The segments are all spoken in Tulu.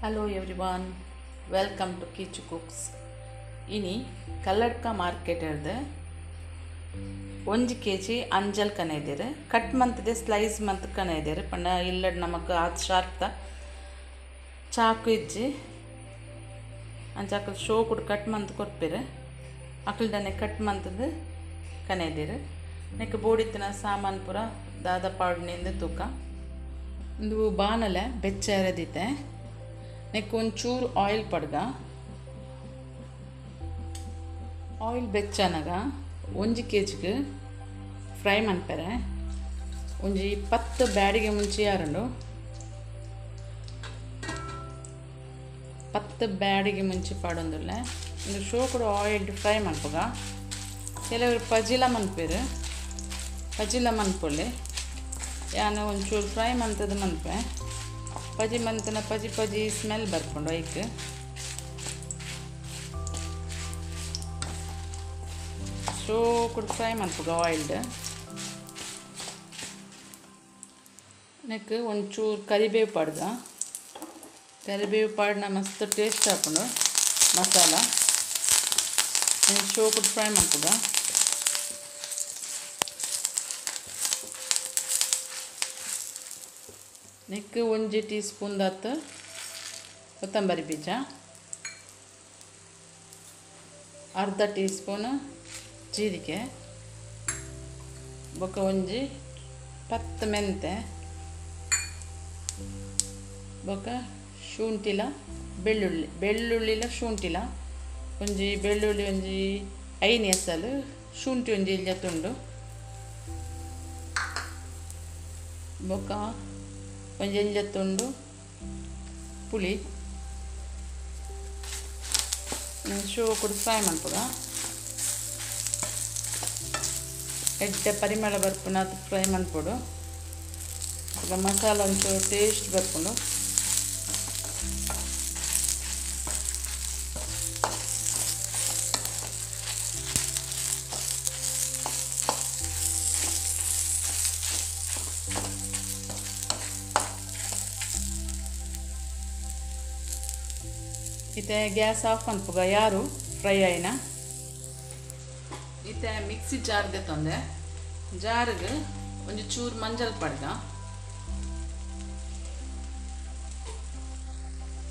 Hello everyone, welcome to Kichu cooks. ಇನಿ ಕಲ್ಲಡ್ಕ ಮಾರ್ಕೆಟ್ 1 ಕೆಜಿ ಅಂಜಲ್ ಕನೈದೇರು, ಕಟ್ ಮಂತದೆ ಸ್ಲೈಸ್ ಮಂತ್ ಕನೈದೇರು. ಪಂಡ ಇಲ್ಲಡ್ ನಮಕ್ ಆತ್ ಶಾರ್ಪ್ತ ಚಾಕು ಇಜ್ಜಿ ಅಂಚ ಶೋ ಕುಡ್ ಕಟ್ ಮಂತ್ ಕೊರ್ಪೇರು, ಅಕಲ್ಡನೆ ಕಟ್ ಮಂತದ ಕನೈದೇರು. ನೆಕ್ ಬೋಡಿತ್ತಿನ ಸಾಮಾನು ಪೂರ ದಾದ ಪಾಡ್ನಿಂದ ತೂಕ. ಇಂದು ಬಾಣಲೆ ಬೆಚ್ಚ ಎರೆದಿತ್ತೆ. ನೆಕ್ ಒಂಚೂರು ಆಯಿಲ್ ಪಡ್ಗ. ಆಯಿಲ್ ಬೆಚ್ಚನಗ 1 ಕೆಜಿಗೆ ಫ್ರೈ ಮನ್ಪೆರೆ ಒಂಜಿ 10 ಬ್ಯಾಡಿಗೆ ಮುಂಚೆ ಯಾರುಂಡು, 10 ಬ್ಯಾಡಿಗೆ ಮುಂಚೆ ಪಾಡೊಂದುಲ್ಲ. ಇಂದು ಶೋ ಕೂಡ ಆಯಿಲ್ ಫ್ರೈ ಮನ್ಪುಗ. ಕೆಲವರು ಪಜಿಲ ಮನ್ಪೇರು, ಪಜಿಲ ಮನ್ಪೊಲ್ಲೆ. ಯಾನು ಒಂಚೂರು ಫ್ರೈ ಮಂತದ ಮನ್ಪೆ. ಪಜಿ ಮಂತನ ಪಜಿ ಪಜಿ ಸ್ಮೆಲ್ ಬರ್ಪುಂಡು ಐಕ್. ಶೋ ಕೂಡ ಫ್ರೈ ಮನ್ಪುಗ ಆಯಿಲ್ಡ್. ನೆಕ್ ಒಂಚೂರು ಕರಿಬೇವು ಪಾಡ್ಗ. ಕರಿಬೇವು ಪಾಡ್ನ ಮಸ್ತ್ ಟೇಸ್ಟ್ ಆಪುಂಡು ಮಸಾಲ. ಶೋ ಕೂಡ ಫ್ರೈ ಮನ್ಪುಗ. ನೆಕ್ 1 ಟೀ ಸ್ಪೂನ್ ದಾತ್ ಕೊತ್ತಂಬರಿ ಬೀಜ, ಅರ್ಧ ಟೀ ಸ್ಪೂನ್ ಜೀರಿಗೆ, ಬೊಕ್ಕ ಒಂಜಿ 10 ಮೆಂತೆ, ಬೊಕ್ಕ ಶುಂಠಿಲ ಬೆಳ್ಳುಳ್ಳಿ, ಬೆಳ್ಳುಳ್ಳಿಲ ಶುಂಠಿಲ ಒಂಜಿ ಬೆಳ್ಳುಳ್ಳಿ ಒಂಜಿ 5 ಎಸಲು, ಶುಂಠಿ ಒಂಜಿ ಇಲ್ಯ ತುಂಡು, ಬೊಕ್ಕ ಒಂಜಿ ಎಲ್ಯ ತುಂಡು ಪುಳಿ. ಶೋ ಕೂಡ ಫ್ರೈ ಮನ್ಪುಗ. ಎಡ್ಡೆ ಪರಿಮಳ ಬರ್ಪುನ ಅದು ಫ್ರೈ ಮನ್ಪೊಡು. ಮಸಾಲ ಒಂಚೂರು ಟೇಸ್ಟ್ ಬರ್ಪುಂಡು. ಇತ್ತೆ ಗ್ಯಾಸ್ ಆಫ್ ಮನ್ಪುಗ. ಯಾರು ಫ್ರೈ ಆಯಿನ ಇತ್ತೆ ಮಿಕ್ಸಿ ಜಾರ್ಗೆ ತಂದೆ. ಜಾರ್ಗೆ ಒಂಜಿ ಚೂರು ಮಂಜಲ್ ಪಡ್ಗ,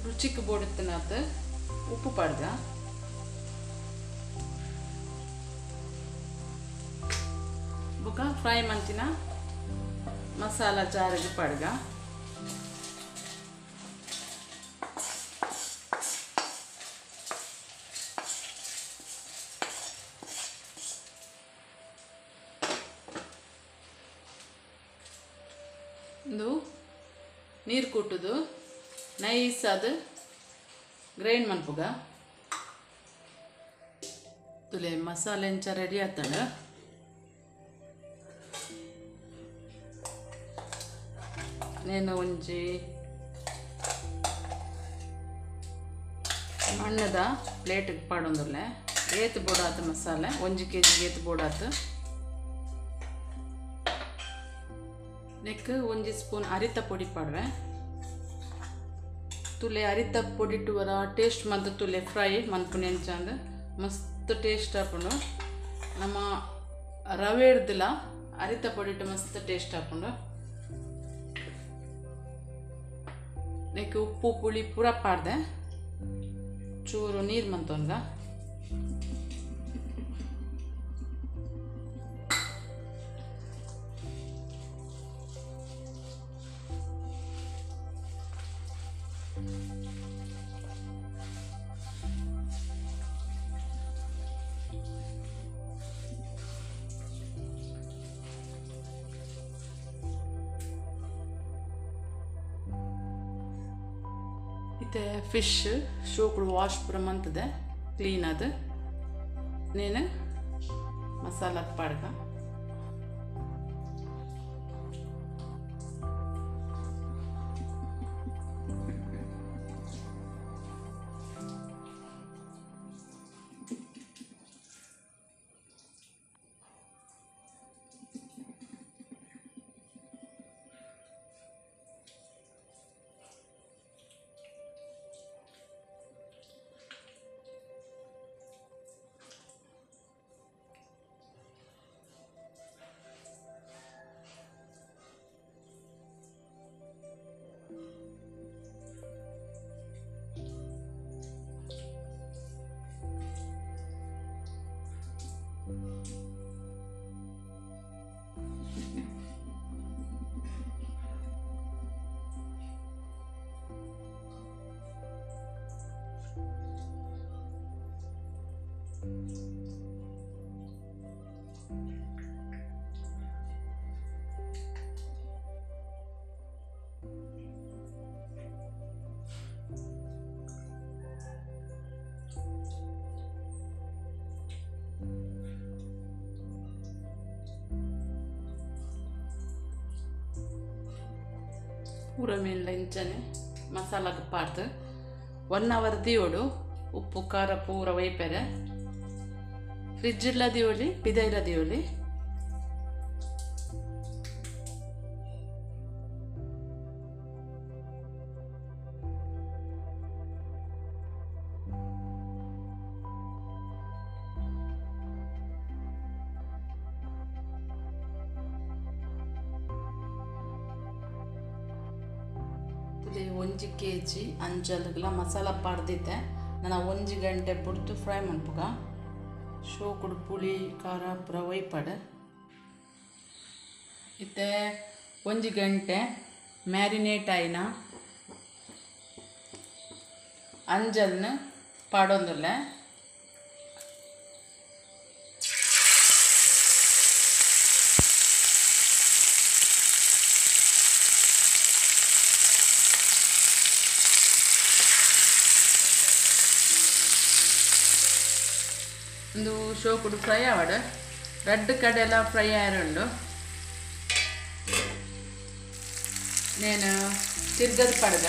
ರುಚಿಕ್ ಬೋಡುತ್ತಿನಾತ್ ಉಪ್ಪು ಪಡ್ಗ, ಬೊಕ ಫ್ರೈ ಮಂತಿನ ಮಸಾಲ ಜಾರ್ಗೆ ಪಡ್ಗ. ಇಂದು ನೀರು ಕುಟ್ಟುದು ನೈಸ್ ಅದು ಗ್ರೈಂಡ್ ಮನ್ಪುಗ. ತುಲೆ ಮಸಾಲೆ ಎಂಚ ರೆಡಿ ಆತಂಡ. ನೇನು ಒಂಜಿ ಮಣ್ಣದ ಪ್ಲೇಟಿಗೆ ಪಾಡೊಂದುಲ್ಲೆ. ಏತ್ ಬೋಡಾತು ಮಸಾಲೆ 1 ಕೆಜಿ ಏತ್ ಬೋಡಾತು. ನೆಕ್ 1 ಸ್ಪೂನ್ ಅರಿತ ಪೊಡಿ ಪಾಡುವೆ. ತುಲೆ ಅರಿತ ಪೊಡಿ ವರ ಟೇಸ್ಟ್ ಮಂತ ತುಲೆ ಫ್ರೈ ಮನ್ಪುನಿ ಎಂಚಂದ್ ಮಸ್ತ್ ಟೇಸ್ಟ್ ಆಪುಂಡು. ನಮ್ಮ ರವೆ ಹಿಡ್ದಿಲ್ಲ ಅರಿತ ಪೊಡಿಟ್ಟು ಮಸ್ತ್ ಟೇಸ್ಟ್ ಆಪುಂಡು. ನೆಕ್ ಉಪ್ಪು ಪುಳಿ ಪೂರ ಪಾಡ್ದೆ. ಚೂರು ನೀರು ಮಂತೊನ್ಗ. ಇತ್ತೆ ಫಿಶ್ ಶೋಕುಡು ವಾಶ್ ಪೂರ ಮಂತದೆ ಕ್ಲೀನ್ ಅದು. ನೇನು ಮಸಾಲ ಪಾಡ್ಗ. ಪೂರ ಮೀನ್ಲ ಇಂಚನೆ ಮಸಾಲಾಗ್ ಪಾಡ್ದು 1 ಅವರ್ ದಿಯೋಡು ಉಪ್ಪು ಖಾರ ಪೂರ ಒಯ್ಪೆರೆ ಫ್ರಿಜ್ ಇಲ್ಲ ದಿಯೋಲಿ ಪಿದೈಲ ದಿಯೋಲಿ. 1 kg ಅಂಜಲ್ಗ್ಲ ಮಸಾಲ ಪಾಡ್ದಿತ್ತೆ ನಾನು 1 ಗಂಟೆ ಬುಡ್ದು ಫ್ರೈ ಮನ್ಪುಗ ಶೋಕುಡು ಪುಳಿ ಖಾರ ಪೂರ ಒಯ್ಪಡು. ಇತ್ತೆ 1 ಗಂಟೆ ಮ್ಯಾರಿನೇಟ್ ಆಯಿನ ಅಂಜಲ್ನ ಪಾಡೊಂದುಲ್ಲೆ. ಒಂದು ಶೋಕುಡು ಫ್ರೈ ಆವಡು ರೆಡ್ ಕಡೆಲ್ಲ ಫ್ರೈ ಆಯರುಂಡು. నేను ತಿರ್ಗದ ಪಡ್ಗ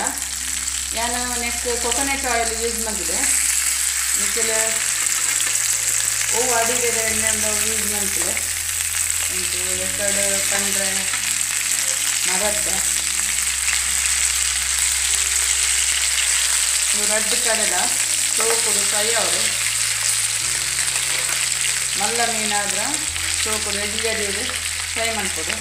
ಯಾನು ನೆಕ್ಸ್ಟ್ ಕೊಕೊನಟ್ ಆಯಿಲ್ ಯೂಸ್ ಮಾಡಿದೆ. ನಿಕ್ಕೆಲ್ಲ ಓ ಅಡಿಗೆ ಎಣ್ಣೆ ಯೂಸ್ ಮಾಡ್ತಿದೆ ಎಕ್ಕಡೆ ಕಂಡ್ರೆ ಮರತ್ತೆ. ರಡ್ಡು ಕಡೆಲ್ಲ ಸೋಕುಡು ಫ್ರೈ ಅವರು ಮಲ್ಲ ಮೀನಾದ್ರೆ ಸೋಕುಡು ಎಡ್ಲಿ ಫ್ರೈ ಮಾಡ್ಬೋದು.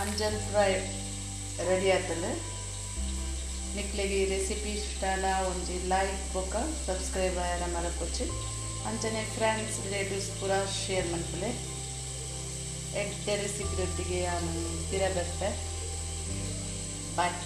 ಅಂಜಲ್ ಫ್ರೈ ರೆಡಿ ಆತಲ್ಲ. ನಿಕ್ಲೆಗೆ ಈ ರೆಸಿಪಿ ಇಷ್ಟನ ಒಂಜಿ ಲೈಕ್ ಬೊಕ್ಕ ಸಬ್ಸ್ಕ್ರೈಬ್ ಆಯರ ಮರಪೊಚ್ಚಿ ಅಂಚನೆ ಫ್ರೆಂಡ್ಸ್ ರಿಲೇಟಿವ್ಸ್ ಪೂರ ಶೇರ್ ಮನ್ಪುಲೆ. ಎಡ್ಡೆ ರೆಸಿಪಿ ರೊಟ್ಟಿಗೆ ಪಿರ ಬರ್ತೆ. ಬಾಯ್.